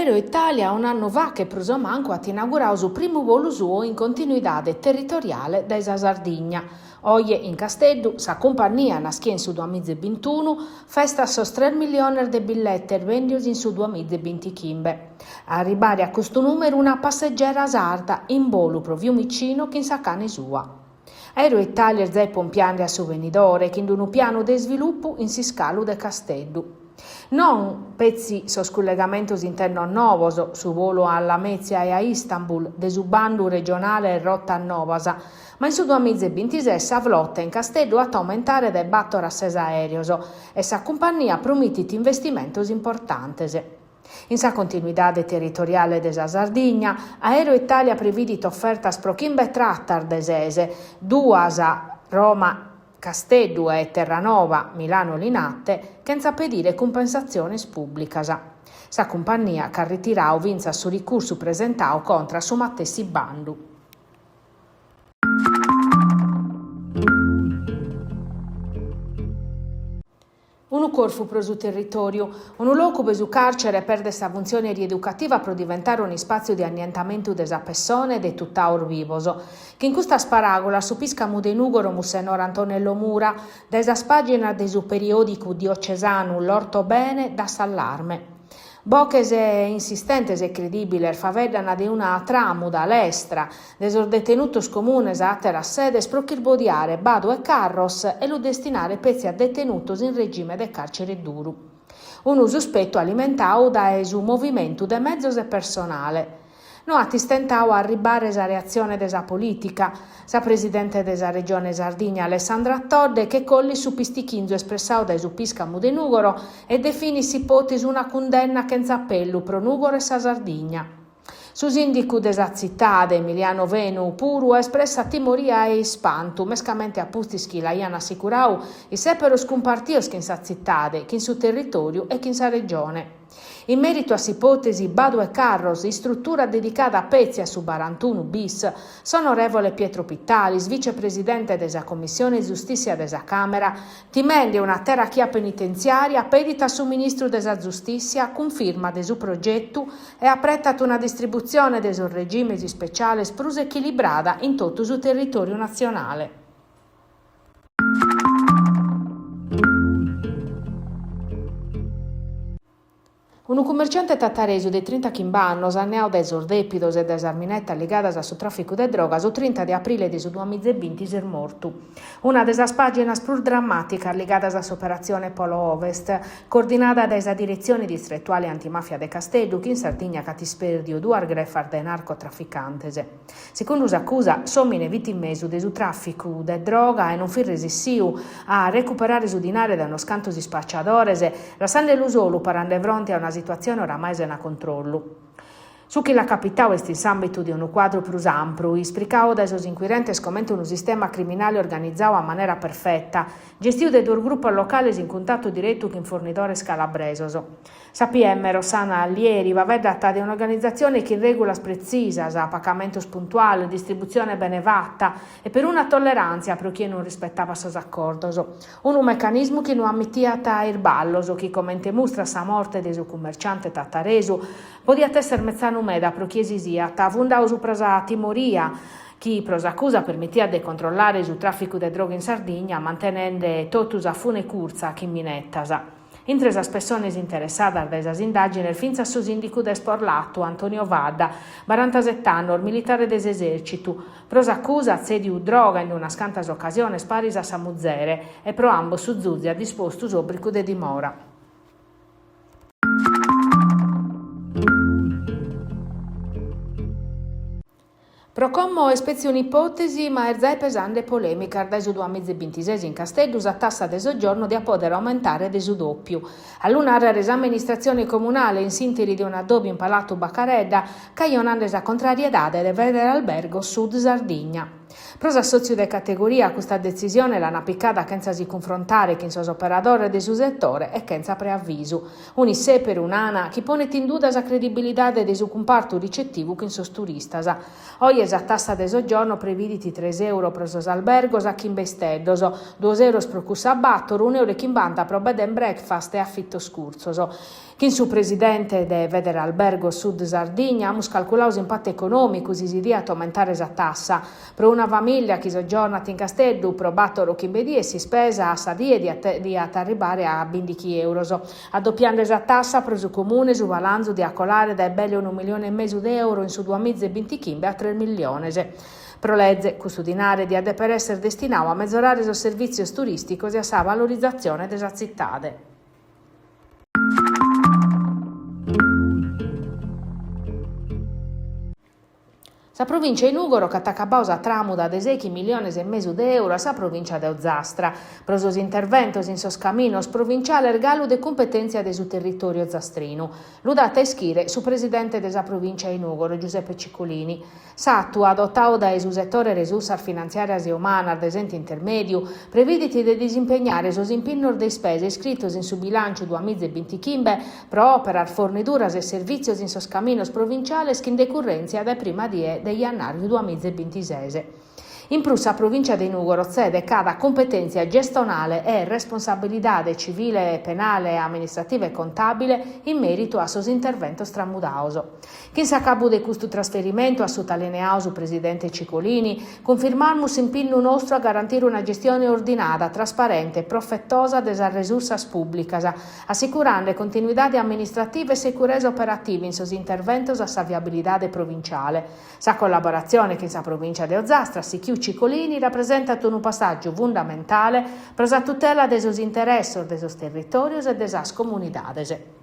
Aeroitalia un'annu faghet prus o mancu at inauguradu su primu bolu suo in continuidade territoriale dae sa Sardigna. Oje in Casteddu sa cumpannia, naschia in su duamiza e bintunu, festat sos tres milliones de billetes bèndios in su duamiza e bintichimbe. A arribare a custu nùmeru una passegera sarda in bolu pro Fiumicino chin sa cane sua. Aeroitalia est zai pompiande a su benidore chin unu pianu de isvilupu in s'iscalu de Casteddu. Non petzi sos cullegamentos internos novos, su bolu a Lamezia e a Istanbul, de su bandu regionale Rotas Novas, ma in su duamiza e bintises sa flota in Casteddu at a aumentare de bator a ses aèreos e sa cumpannia promitit investimentos importantes. In sa continuidade territoriale de sa Sardigna, Aeroitalia previdit ofertas pro chimbe tratas de ses, duas Roma Casteddu e Terranova Milano Linate, chentza pedire cumpensatziones pùblicas. Sa cumpannia ch'at ritiradu fintzas su ricursu presentadu contra a su matessi bandu. Unu corfu pro su territòriu. Unu locu ube su càrcere perdet sa funtzione rieducativa pro diventare un'ispàtziu de annientamentu de sa pessone e de tutaos bivos. Chin custas paràgulas su pìscamu de Nùgoro Mussennor Antonello Mura, dae sas pàginas de su periòdicu diocesanu L'Ortobene, dat s'allarme. Boches insistentes e credìbiles faeddan de una tràmuda lestra de sos detenutos comunes a àteras sedes pro ch'irbodiare Badu 'e Carros e lu destinare petzi a detenutos in regime de càrcere duru. Unu suspetu alimentadu dae su movimentu de mezos e personale. No at istentadu a arribbare sa reatzione de sa polìtica. Sa presidente de sa Regione Sardigna Alessandra Todde che collit su pistichinzu espressadu dae su pìscamu de Nùgoro e definit s'ipòtesi una cundenna chentza apellu pro Nùgoro e sa Sardigna. Su sìndicu de sa tzitade, Emiliano Fenu, puru espressat timoria e ispantu, mescamente a pustis chi l'aian assicuradu issèperos cumpartidos chin sa tzitade, chin su territòriu e chin sa Regione. In mèritu a s'ipòtesi Badu 'e Carros, istrutura dedicada petzi a su barantunu bis, s'onorèvole Pietro Pittalis, vicepresidente de sa Commissione Zustìssia de sa Càmera, timende una terachia penitentziària, pedit a su ministru de sa Zustìssia cunfirma de su progetu e apretat una distributzione de sos regimes ispeciales prus echilibrada in totu su territòriu natzionale. Unu cummerciante tataresu de trintachimb'annos, anneadu dae sos dèpidos e dae sas minetas ligadas a su tràficu de droga, su trinta de aprile de su duamiza e binti s'est mortu. Una de sas pàginas prus drammàticas ligadas a s'operatzione Polo Ovest, coordinada dae sa Diretzione Distretuale Antimàfia de Casteddu, chi in Sardigna ch'at ispèrdiu duas grefas de narcotraficantes. Segundu s'acusa, s'òmine fit in mesu de su tràficu de droga e non fit resissiu a recuperare su dinare dae unos cantos ispaciadores, lassende lu solu parende fronte a una situatzione oramai sena controllu. Su chi l'at capitadu est in s'àmbitu de unu cuadru prus ampru, ispricadu dae sos incuirentes comente unu sistema criminale organizadu a manera perfeta, gestidu dae duos grupos locales in cuntatu diretu chin fornidores calabresos. Sa PM Rossana Allieri faeddat de un'organizatzione chin règulas pretzisas, pagamentos puntuales, distributzione bene fata e peruna tolleràntzia pro chie non rispetabat sos acordos. Unu mecanismu chi no ammitiat isballos, chi comente mustrat sa morte de su cummerciante tataresu, podiat èssere metzanu meda pro chie si siat, fundadu supra sa timoria chi pro s'acusa permitiat de controllare su tràficu de droga in Sardigna mantenende totus a fune curtza chin minetas. Intre sas pessones interessadas dae sas indàgines fintzas su sìndicu de Esporlatu, Antonio Fadda, barantaset'annos, militare de s'esèrcitu. Pro s'acusa at tzèdiu droga in unas cantas ocasiones paris a sa muzere e pro ambos su zuzi at dispostu s'òbricu de dimora. Pro como est petzi un'ipòtesi, ma est zai pesande polèmicas, dae su duamiza e bintises in Casteddu sa tassa de soggiorno diat pòdere aumentare de su dòpiu. A lu nàrrere s'amministratzione comunale in s'ìnteri de un'addòbiu in Palatu Bacaredda, cajonande sa contrariedade de Federalbergos Sud Sardigna. Pro s'assòtziu de categoria custa detzisione l'ant picada chentza si cunfrontare chin sos operadores de su setore e chentza preavisu. Un'issèperu, nana, chi ponet in duda sa credibilidade de su cumpartu ricettivu chin sos turistas. Oje sa tassa de soggiorno previdit tres euro pro sos albergos a chimbe isteddos, duos euros pro cussa a bator, un'euro e chimbanta pro bed and breakfast e afitos curtzos. Chin su presidente de Federalbergos Sud Sardigna amus calculadu s'impatu econòmicu si si diat aumentare sa tassa. Pro una famìllia chi soggiornat in Casteddu pro bator o chimbe dies s'ispesa a sa die diat diat arribare a bìndighi euros. Addopiende sa tassa pro su Comune su balanzu diat colare dae belle unu millione e mesu de euro in su duamiza e bintichimbe a tres milliones. Pro leze, custu dinare diat dèpere èssere destinadu a mezorare sos servìtzios turìsticos e a sa valorizatzione de sa tzitade. Sa Provìncia 'e Nùgoro ch'at acabadu sa tràmuda de sèighi milliones e mesu de euro a sa Provìncia de Ozastra pro sos interventos in sos caminos provinciales galu de cumpetèntzia de su territòriu ozastrinu. Lu dat a ischire su presidente de sa Provìncia 'e Nùgoro, Giuseppe Ciccolini. S'atu, adotadu dae su setore Resursas finantziàrias e umanas de s'ente intermèdiu, previdit de disimpegnare sos impinnos de ispesa iscritos in su bilànciu duamiza e bintichimbe pro òperas, forniduras e servìtzios in sos caminos provinciales chin decurrèntzia dae prima die de jannàriu duamiza e bintises. In prus sa Provìncia de Nùgoro tzedet cada cumpetèntzia gestonale e responsabilidade civile, penale, amministrativa e contàbile in mèritu a sos interventos tramudados. Chin s'acabu de custu trasferimentu, at sutalineadu su presidente Ciccolini, cunfirmamus s'impinnu nostru a garantire una gestione ordinada, trasparente e profetosa de sas resursas pùblicas, assicurende continuidade amministrativa e securesa operativa in sos interventos a sa viabilidade provinciale. Sa collaboratzione chin sa Provìncia de Ozastra, at sichiu Ciccolini, rapresentat unu passàgiu fundamentale pro sa tutela de sos interessos de sos territòrios e de sas comunidades.